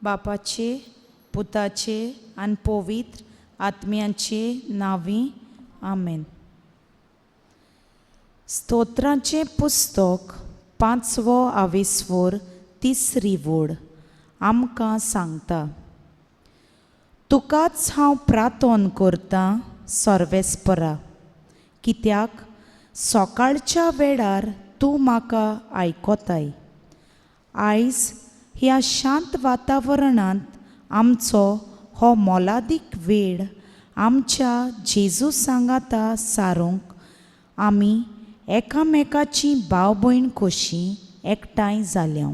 बापाचे, पुताचे आनी पवित्र आत्म्याचे नांवी, आमेन. स्तोत्राचें पुस्तक पांचवो आवेस्वोर तिसरी वोड आमकां सांगता, तुकाच हांव प्रार्थन करतां सर्वेस्परा, कित्याक सकाळच्या वेळार तूं म्हाका आयकताय. आयज ह्या शांत वातावरणांत आमचो हो मोलादीक वेळ आमच्या जेजू सांगाता सारूंक आमी एकामेकाची भाव भयण कशी एकठांय जाल्या.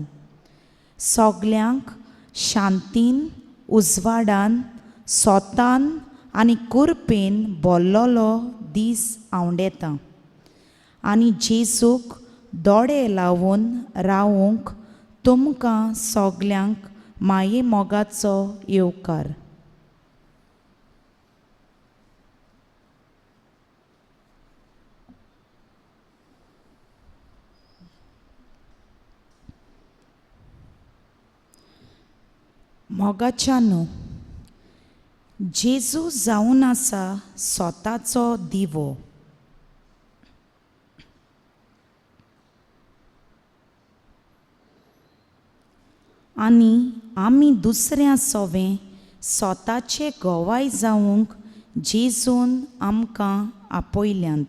सगल्यांक शांतीन, उजवाडान, सोतान आनी कुरपेन बोल्लोलो दीस आवडेता आनी जेजूक दोळे लावन रावूंक तुमकां सगल्यांक माये मोगाचो येवकार. मोगाच्या न्हू, जेजू जावन आसा स्वताचो दिवो. आनी आमी दुसऱ्या सोवें स्वताचे गोवाय जावंक जेजून आमकां आपयल्यांत.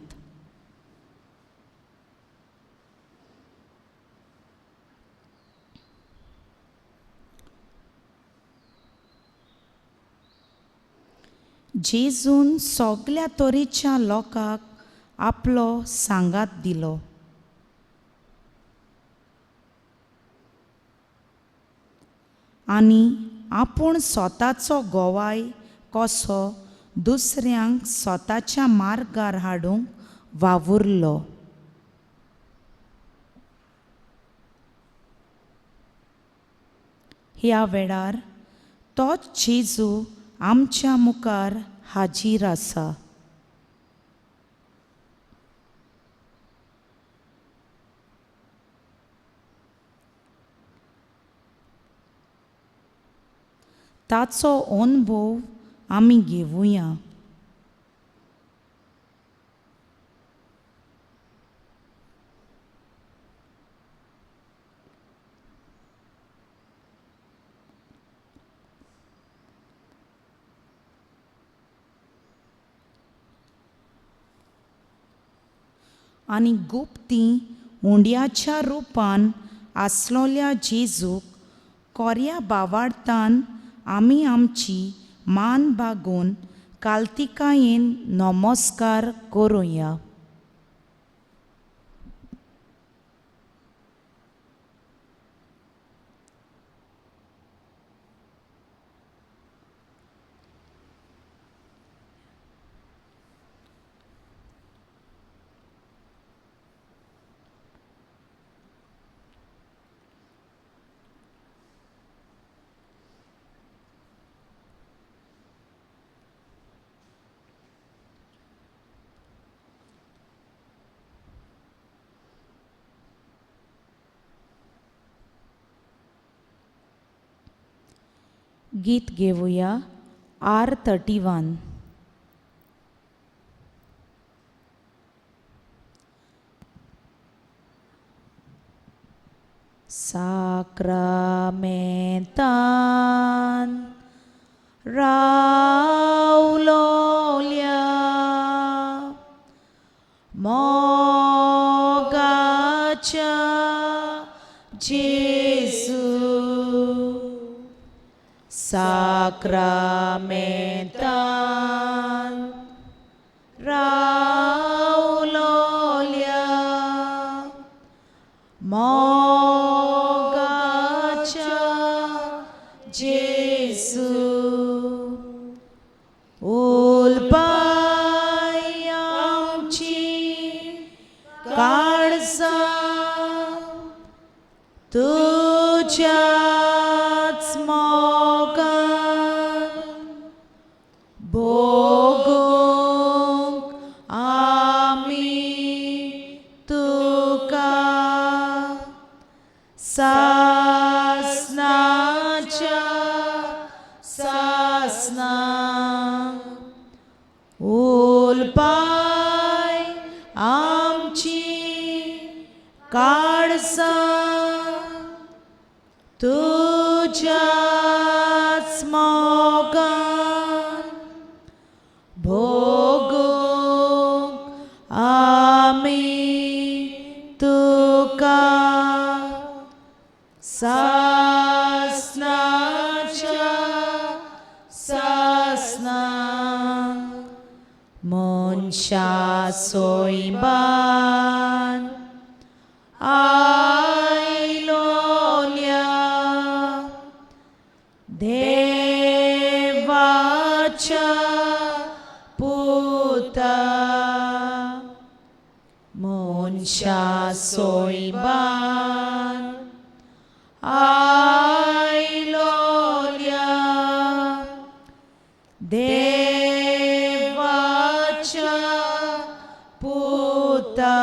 जेजून सगल्या तरेच्या लोकांक आपलो सांगात दिलो. आनी आपूण स्वताचो गोवाय कसो दुसऱ्यांक स्वताच्या मार्गार हाडूंक वावुरलो. ह्या वेळार तोच जेजू आमच्या मुखार हाजीर आसा. ताचो अनुभव आमी घेवया. आनी गुप्ती उंड्याच्या रुपान आसलोल्या जेजूक कोऱ्या बावाडतान आमी आमची मान बागोवन कालतिकायेन नमस्कार करुया. गीत घेवया R31. साक्रामेंतान रावलोल्या मोगाच्या जेजू, साक्रामेंतान रावलोल्या मोगाच्या जेजू, उलपाय आमची काळजां तुज्याच मोगान भोगूंक आमी तुका सासनाच्या उलपाय आमची काळसां तुज्याच मोगान भोगूंक आमी तुका सासनाच्या सासनाक मनशा सोयबान आयलोल्या देवाच्या पुता मनशा सोयबान आयलोल्या देवाच्या पुता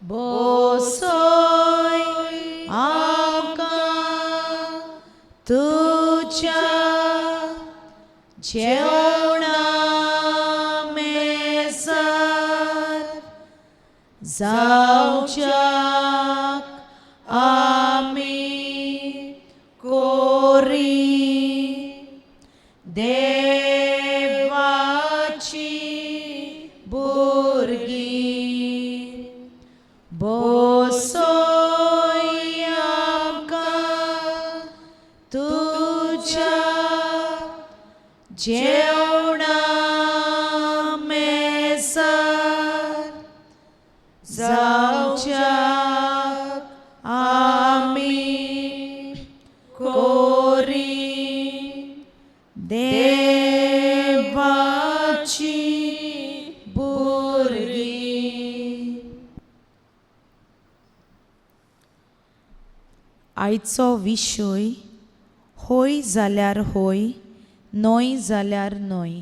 बसय आमकां तुज्या जेवणा मेजार जावच्याक आमी कोरी देवाची भुरगीं बसय आमकां तुज्या जेवणा मेजार जावच्याक आमी कोरी देवाची भुरगीं. आयचो विशय होय जाल्यार होय, न्हय जाल्यार न्हय.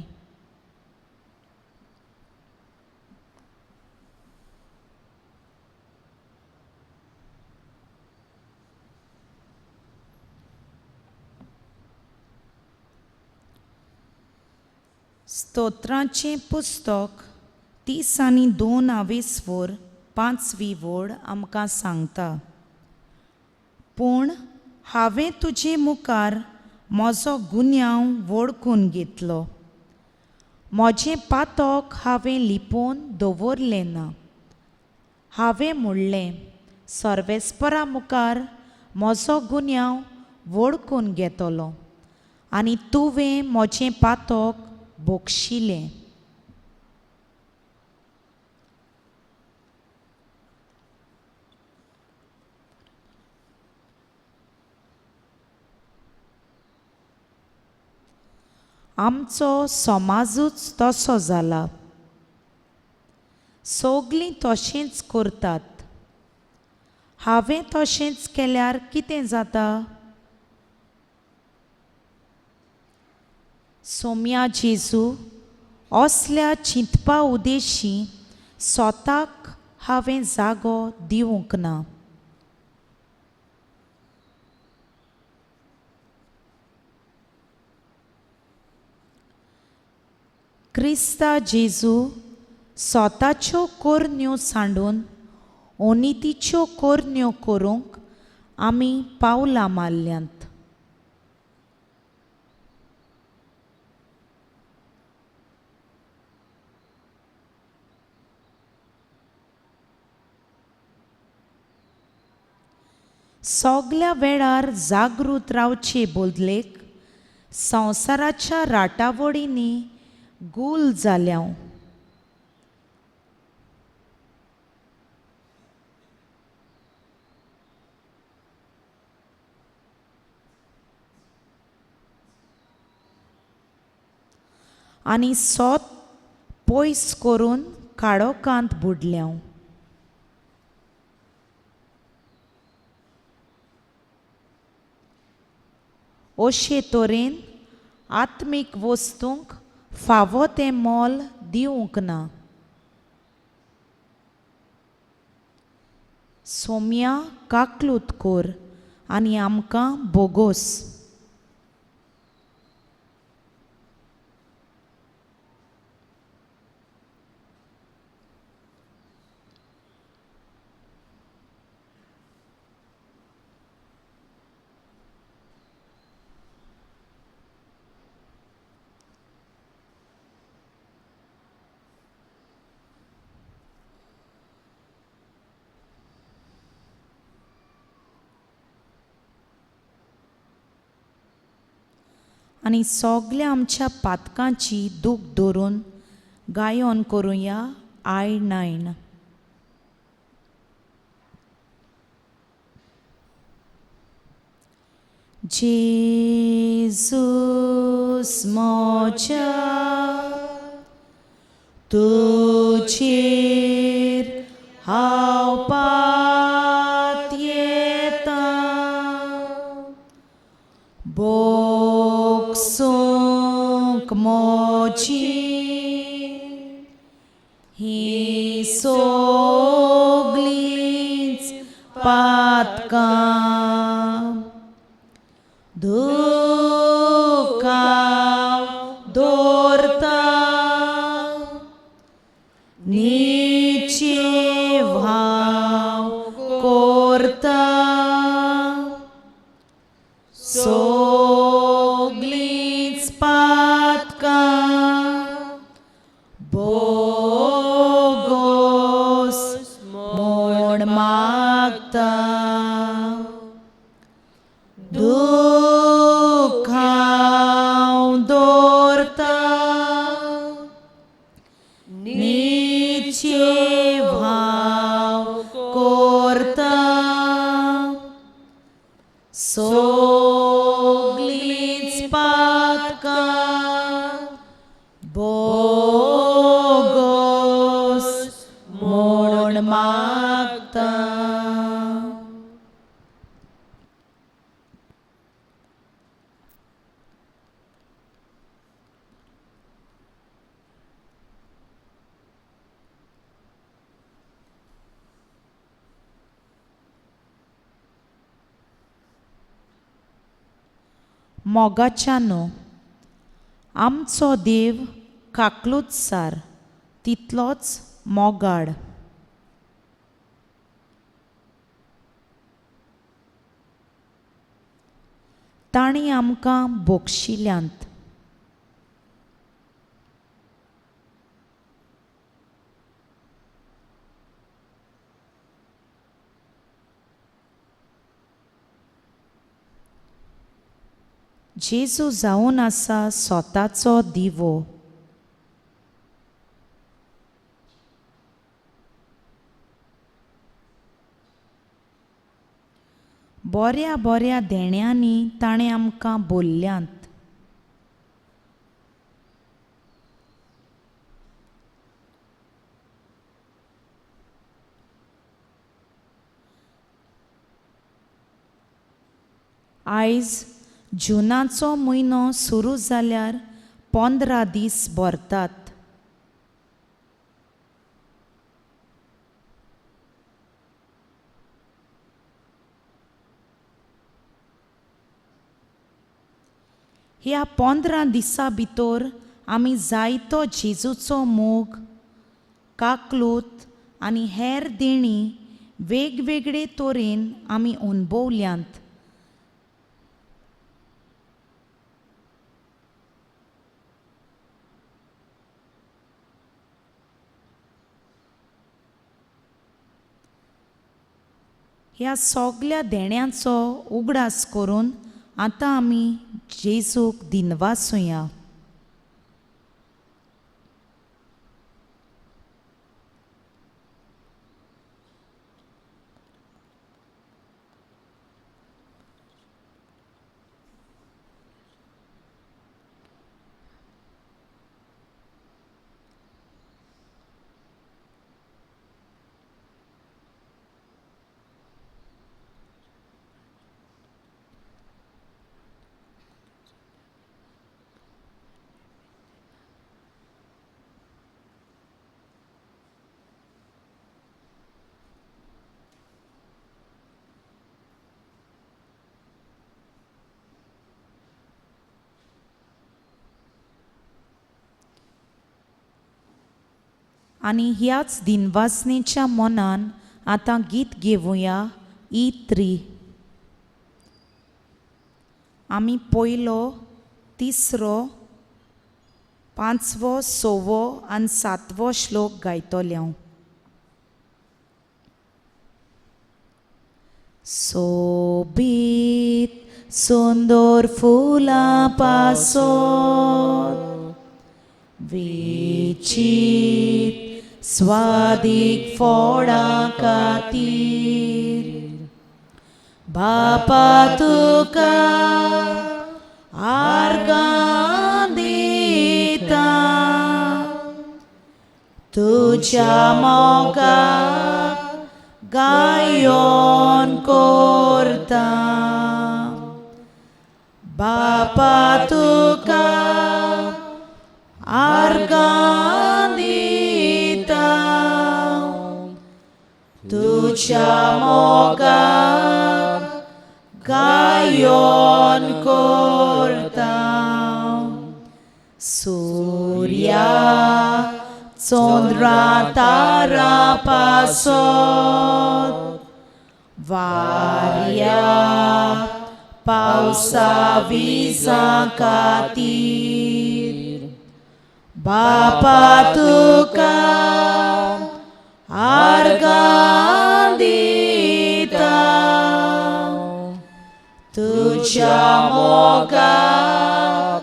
स्तोत्राचें पुस्तक 32 आवेसवर 5वी वड आमकां सांगता, पूण हांवें तुजे मुखार म्हजो गुन्यांव वळखून घेतलो, म्हजें पातक हांवें लिपोवन दवरलें ना. हांवें म्हणलें, सर्वेस्परा मुखार म्हजो गुन्यांव वळखून घेतलो आनी तुवें म्हजें पातक बक्षिलें. आमचो समाजूच तसो जाला, सगलीं तशेंच करतात. हांवें तशेंच केल्यार कितें जाता? सोम्या जेजू, असल्या चिंतपा उदेशी स्वताक हांवें जागो दिवंक ना. क्रिस्ता जेजू स्वताच्यो करण्यो सांडून अनितीच्यो करण्यो करूंक आमी पावलां मारल्यांत. सगल्या वेळार जागृत रावचे बदलेक संवसाराच्या राटावळींनी गुल जाल्या. आनी सोत पयस करून काळोखांत बुडल्या. अशे तरेन आत्मीक वस्तूंक फावो तें मोल दिवंक ना. सोम्या काकलूत कर आनी आमकां बोगोस. आनी सगल्या आमच्या पातकांची दूख धरून गायन करुया I 9. Jesus म्हज्या तुजेर हांव पातयेतां, भोगसूंक म्हजी ही सगलींच पातकां, दुखाव दवरता निचेव हांव करता, सगलींच पातकां बोगोस म्हूण मागता, दुखाव दवरता निचेव हांव करता, सगलींच पातकां बोगोस म्हूण मागता. मोगाच्यानो, आमचो देव काकलूतसार तितलोच मोगाड. तांणी आमकां बक्षिल्यांत. जेजू जावन आसा स्वताचो दिवो. बऱ्या बऱ्या देण्यांनी ताणें आमकां बोल्ल्यांत. आयज जुनाचो म्हयनो सुरू जाल्यार 15 दीस भरतात. ह्या 15 दिसां भितर आमी जायतो जेजूचो मोग, काकलूत आनी हेर देणी वेगवेगळे तरेन आमी अणभवल्यांत. ह्या सगल्या देण्यांचो उगडास करून आतां आमी जेजूक दिनवासुया. आनी ह्याच दिनवासनेच्या मनान आतां गीत घेवया E3. आमी पयलो, तिसरो, पांचवो, सवो आनी सातवो श्लोक गायतले. सोबीत सुंदर फुलां पासत वेचीत स्वादीक फोडां खातीर बापा तुका आर्गां दिता तुज्या मोगाक गायोन करता बापा तुका आर्गां दिता तुज्या मोगाक गायोन करता सूर्या चंद्रा तारा पासत वाऱ्या पावसा विजां खातीर बापा तुका आर्गां दिता तुज्या मोगाक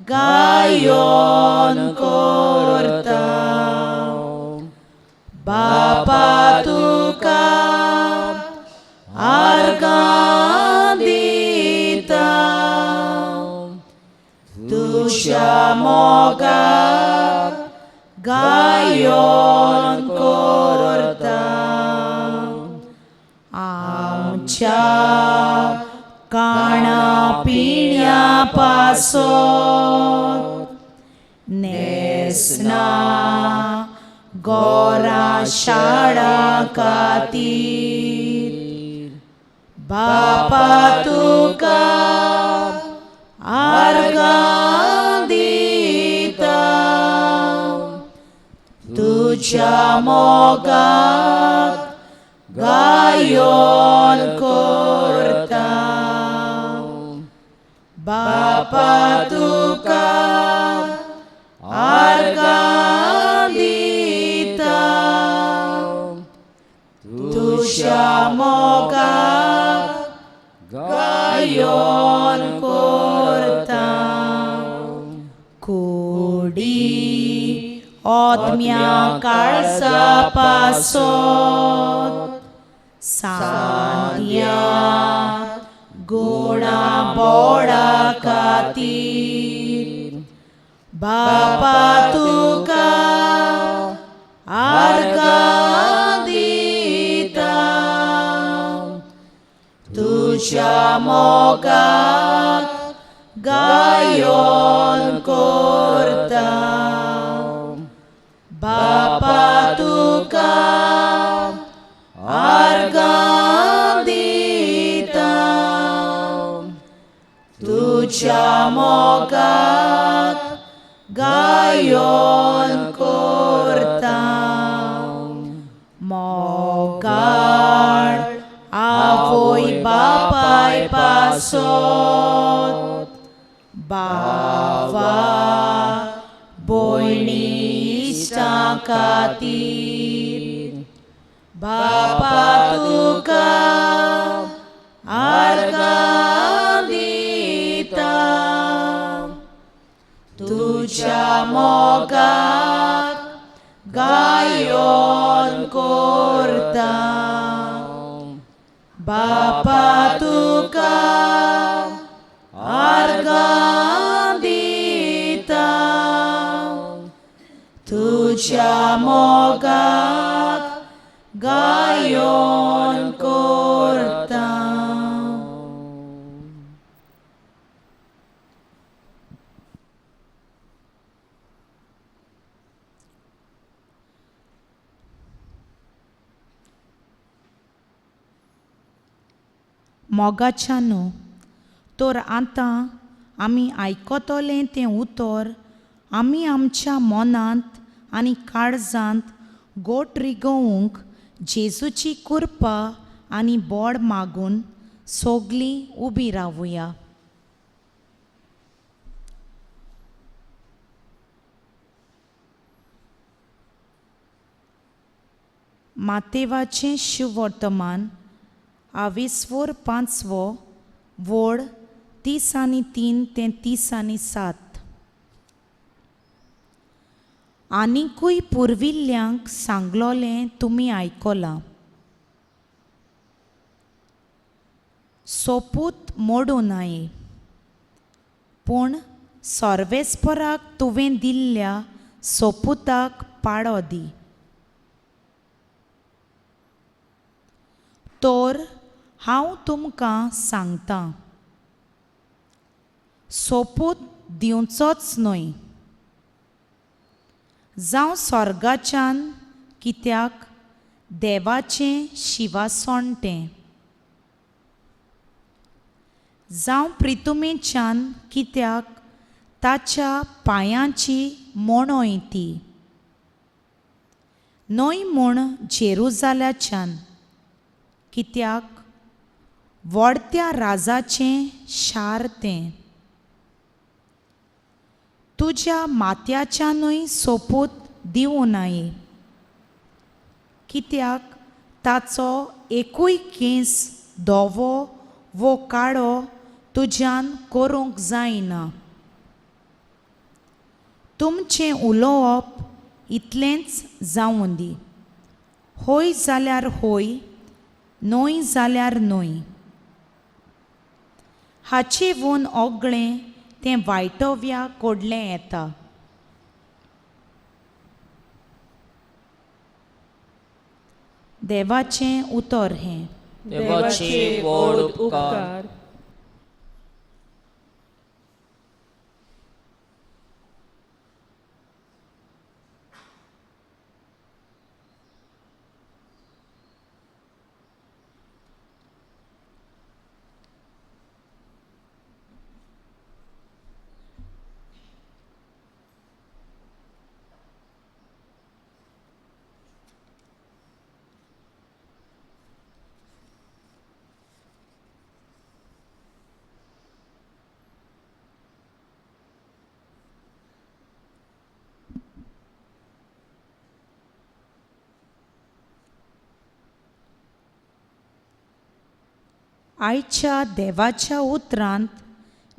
गायोन करता बापा तुका आर्गां दिता तुज्या मोगाक गायोन करता आमच्या काणा पिण्या पासत न्हेसना गोरा शाळा खातीर बापा तुका आर्गां दिता तुज्या मोगाक गायोन करता बापा तुका आर्गां दिता तुज्या मोगाक गायोन करता कुडी आत्म्या काळजा पासत सांद्या गुणा बोडा खातीर बापा तुका आर्गां दिता तुज्या मोगाक गायोन करता बापा तुका आर्गां दिता तुज्या मोगाक गायोन करता मोगाळ आवय बापाय पासत बावा भयणी इश्टां खातीर बापा तुका आर्गां दिता तुज्या मोगाक गायोन करता बापा तुका आर्गां दिता तुज्या मोगाक गायोन करता. मोगाच्यानो तर आतां आमी आयकतले तें उतर आमी आमच्या मनांत आनी काळजांत गोट रिगोवंक जेजूची कृपा आनी बोड मागून सगलीं उबी रावया. मातेवाचें शुवर्तमान आविस्वोर पांचवो वोड 33 ते 37. आनिकूय पुर्विल्ल्यांक सांगलोलें तुमी आयकलां, सोपूत मोडूं नाये, पूण सर्वेस्पराक तुवें दिल्ल्या सोपुताक पाळो दी. तर हांव तुमकां सांगतां, सोपूत दिवचोच न्हय, जावं स्वर्गाच्यान, कित्याक देवाचें शिवासण तें, जावं प्रितुमेच्यान, कित्याक ताच्या पांयांची मोणोय ती, न्हय म्हूण जेरुजाल्याच्यान, कित्याक व्हडत्या राजाचें शार तें. तुज्या मात्याच्यानूय सोपूत दिवं नाये, कित्याक ताचो एकूय केंस धवो वो काळो तुज्यान करूंक जायना. तुमचें उलोवप इतलेंच जावं दी, हय जाल्यार हय, न्हय जाल्यार न्हय. हाचे वून ओगळें तें वायटोव्या कोडलें येता. देवाचें उतर हें. देवाचे व्हड उपकार. आयच्या देवाच्या उतरांत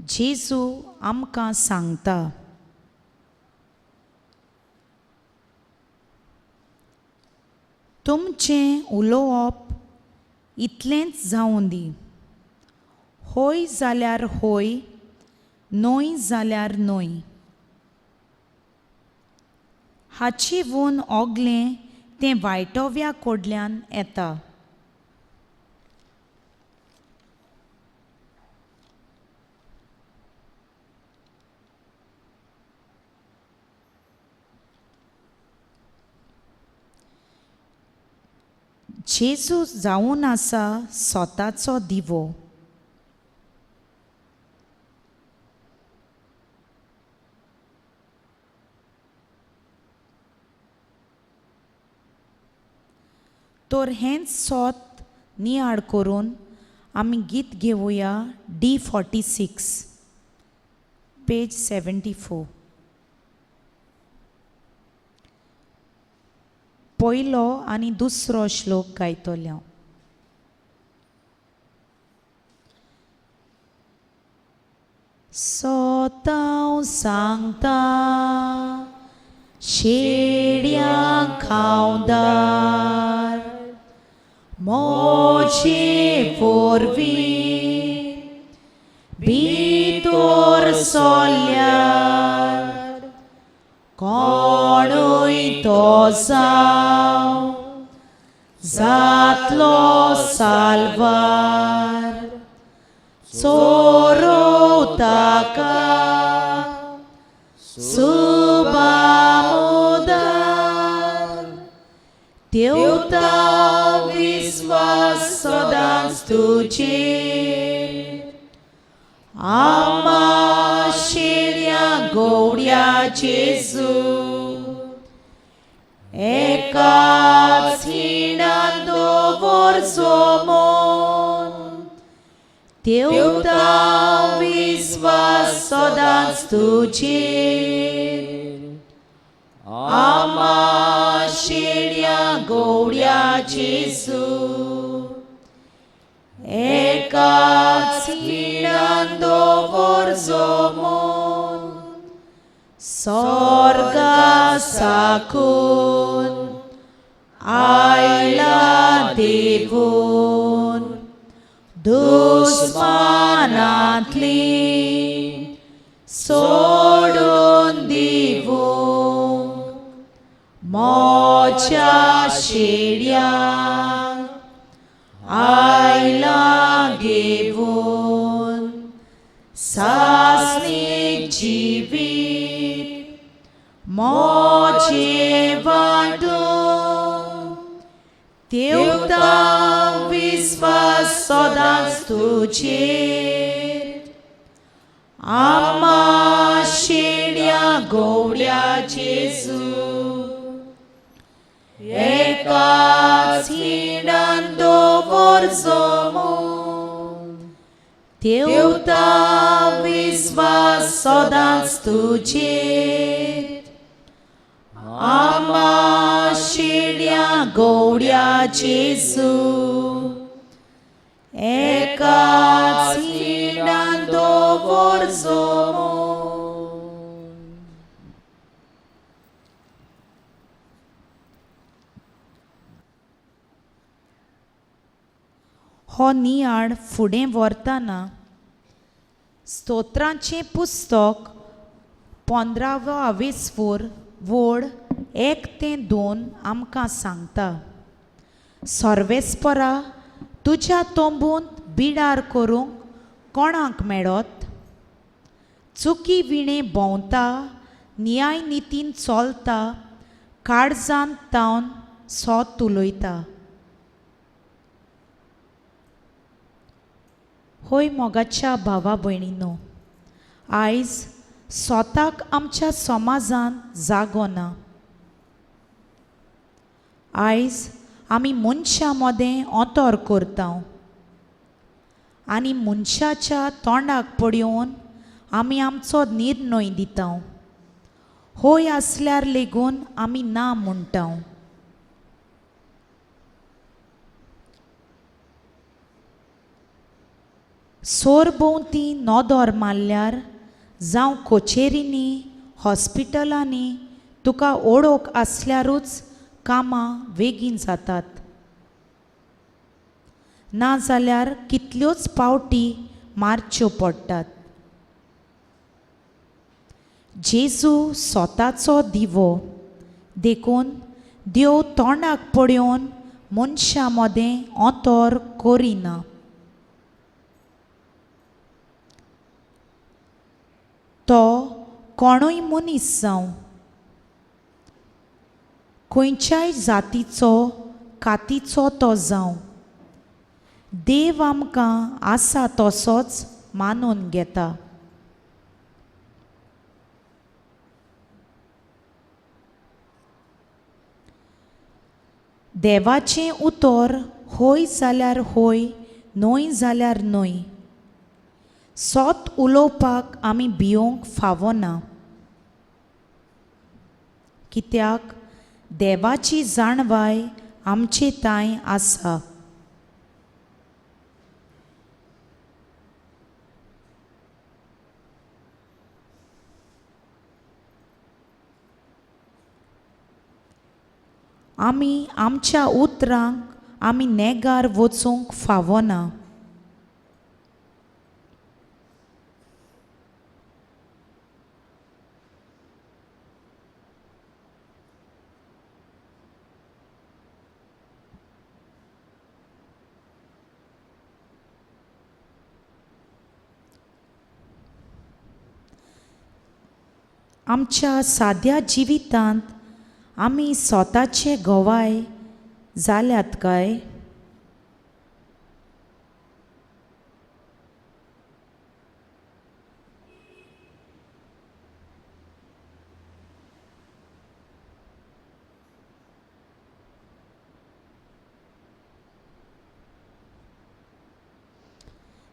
जेजू आमकां सांगता, तुमचें उलोवप इतलेंच जावं दी, हय जाल्यार हय, न्हय जाल्यार न्हय. हाची वून ओगलें तें वायटोव्या कडल्यान येता. जेजू जावन आसा स्वताचो दिवो. तर हेंच सोत नियाळ करून आमी गीत घेवया D46 page 74. पयलो आनी दुसरो श्लोक गायतले हांव. सोतांव सांगता शेड्यांक खावदार, मोजे वरवीं भितर सोल्यार, कोणूय तो जावं जातलो साल्वार, चोरोव ताका सुबामुदार, तेवता विस्वास सदांच तुजेर, आमा शेड्या गोवड्या जेजू, एकाच खिणान दवर जोमोन, तेवता विस्वास सदांच तुजेर, आमा शेड्या गोवड्या जेजू, एकाच खिणान दवर जोमून स्वर्गा साकून आयला देवून दुस्मानांतली सोडून दिवूंक मोच्या शेड्यांक आयला घेवन सासणीक जिवीत मोजे वांटूंक देवता विस्वास सदांच तुजेर आमा शेड्या गोवड्या जेजू एकाच हिंडान दवर जोमून देवता विस्वास सदांच तुजेर आमा शेड्या गोवड्या जेजू एकाच हिंडान दवर जोमून. हो नियाळ फुडें व्हरतना स्तोत्रांचें पुस्तक 15वो आवेस्फोर वोड 1 ते 2 आमकां सांगता, सर्वेस्परा तुज्या तोंबूंत बिडार करूंक कोणाक मेळत? चुकी विणें भोंवता, न्याय नितीन चलता, काळजांत तावन सोत उलयता. होय मोगाच्या भावा भयणीनो, आयज स्वताक आमच्या समाजांत जागो ना. आयज आमी मनशां मदें अंतर करता आनी मनशाच्या तोंडाक पळोवन आमी आमचो निर्णय दिता. होय आसल्यार लेगून आमी ना म्हणटा. सोरभोंवती नदर मारल्यार जावं कचेरींनी हॉस्पिटलांनी तुका ओळख आसल्यारूच कामां बेगीन जातात, नाजाल्यार कितल्योच पावटी मारच्यो पडटात. जेजू स्वताचो दिवो देखून देव तोंडाक पळोवन मनशां मदें अंतर करिना. तो कोणूय मनीस जावं, खंयच्याय जातीचो कातीचो तो जावं, देव आमकां आसा तसोच मानून घेता. देवाचें उतर होय जाल्यार होय, न्हय जाल्यार न्हय. सोत उलोवपाक आमी भियोंक फावना, कित्याक देवाची जाणवाय आमचे तांय आसा. आमी आमच्या उतरांक आमी नेगार वचूंक फावना. आमच्या साद्या जिवितांत आमी स्वताचे गवाय जाल्यात काय?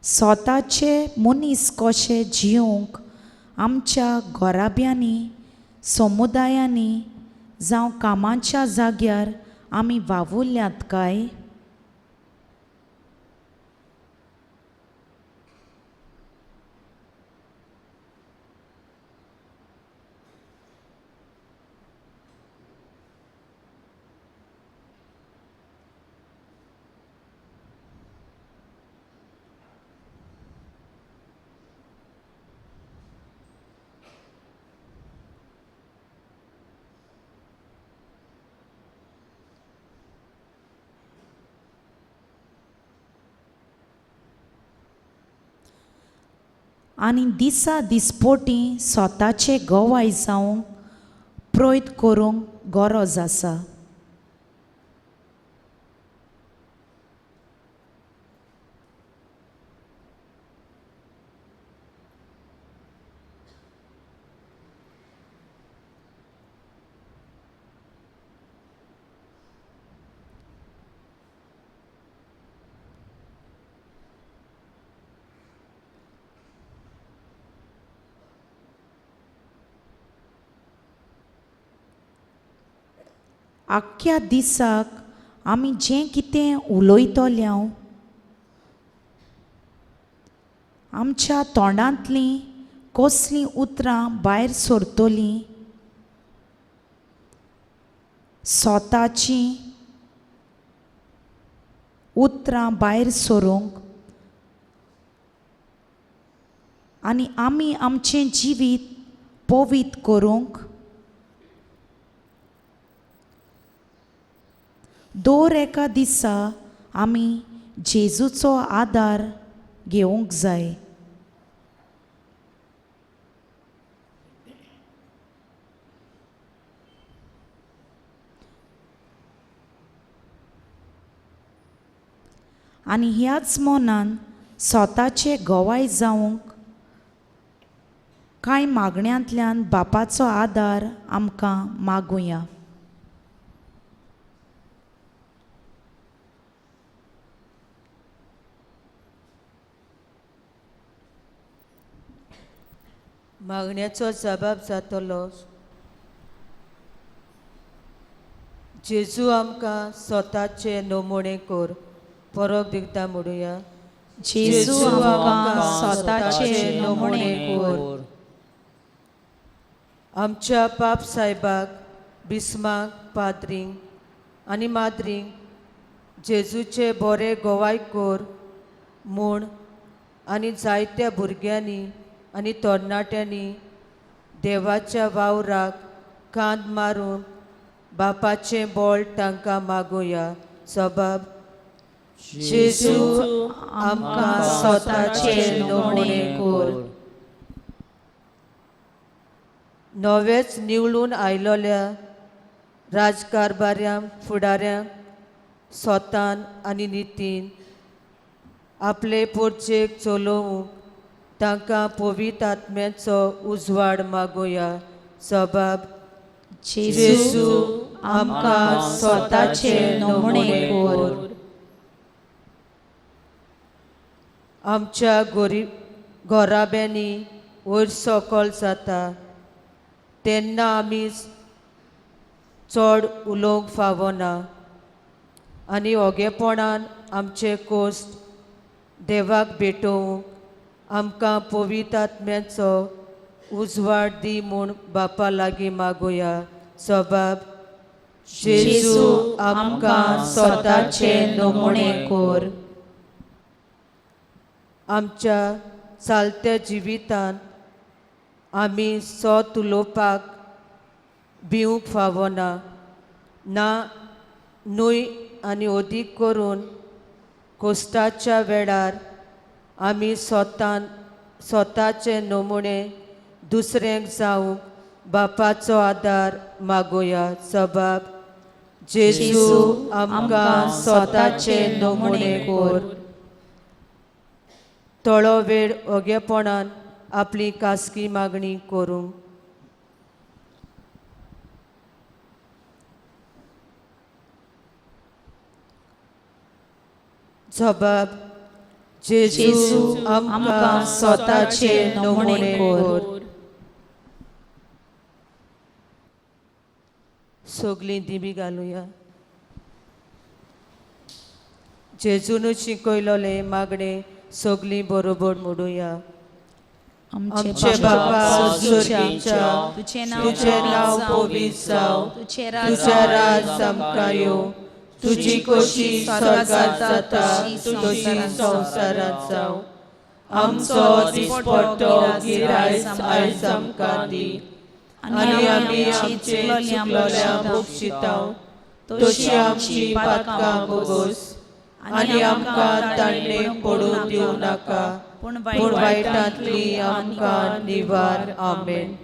स्वताचे मनीस कशे जिवंक आमच्या घराब्यांनी, समुदायांनी जावं कामाच्या जाग्यार आमी वावुरल्यात काय? आनी दिसा दिसपोटी स्वताचे गवाय जावंक प्रयत्न करूंक गरज आसा. आख्ख्या दिसाक आमी जें कितें उलयतले आमच्या तोंडांतलीं कसलीं उतरां भायर सरतलीं स्वताचीं उतरां भायर सरूंक आनी आमी आमचें जिवीत पवित्र करूंक दर एका दिसा आमी जेजूचो आदार घेवंक जाय. आनी ह्याच मनान स्वताचे गवाय जावंक कांय मागण्यांतल्यान बापाचो आदार आमकां मागुया. मागण्याचो जबाब जातलो. जेजू आमकां स्वताचे नमुणे कर परत दिता म्हणुया. जेजू आमकां स्वताचे नमुणे कर. आमच्या पाप सायबाक बिस्माक पाद्रींक आनी माद्रींक जेजूचे बरे गोवाय कर म्हूण आनी जायत्या भुरग्यांनी आनी तरणाट्यांनी देवाच्या वावराक कांद मारून बापाचें बळ तांकां मागुया. सबाब जेजू आमकां स्वताचे नमुणे कर. नवेच निवळून आयलोल्या राजकारभाऱ्यांक फुडाऱ्यांक स्वतान आनी नितीन आपले पोरचेक चलोवंक तांकां पवित्र आत्म्याचो उजवाड मागुया. सबाब जेजू आमकां स्वताचे नमुणे कर. आमच्या गोरीब घराब्यांनी वयर सकल जाता तेन्ना आमी चड उलोवंक फावना आनी ओगेपणान आमचे कोश्ट देवाक भेटोवंक आमकां पवित्र आत्म्याचो उजवाड दी म्हूण बापा लागीं मागुया. सबाब जेजू आमकां स्वताचे नमुणे कर. आमच्या चालत्या जिवितांत आमी सत उलोवपाक भिवंक फावना ना न्हय आनी अदीक करून कोश्टाच्या वेळार आमी स्वतान स्वताचे नमुणे दुसऱ्यांक जावंक बापाचो आदार मागुया. सबाब जेजू आमकां स्वताचे नमुणे कर. थोडो वेळ ओगेपणान आपली खासगी मागणी करूंक. जबाब जेजू आमकां स्वताचे नमुणे कर. सगळीं दिमी घालुया. जेजून शिकयलोलें मागणें सगळीं बरोबर म्हणुया. आमचे बापा स्वर्गीच्या, तुजें नांव पवित्र जावं, तुजें राज आमकां येवं, तुजी खोशी स्वर्गांत जाता तशी संवसारांत जावं. आमचो दिसपट्टो गिरायस आयज आमकां दी आनी आमी आमचे चुकलोल्या बक्षितांव तशी आमची पातकां भोगोस आनी आमकां ताणें पडून दिवं नाका पूण पूण वायटांतली वायटांतली आमकां निवार. आमेन.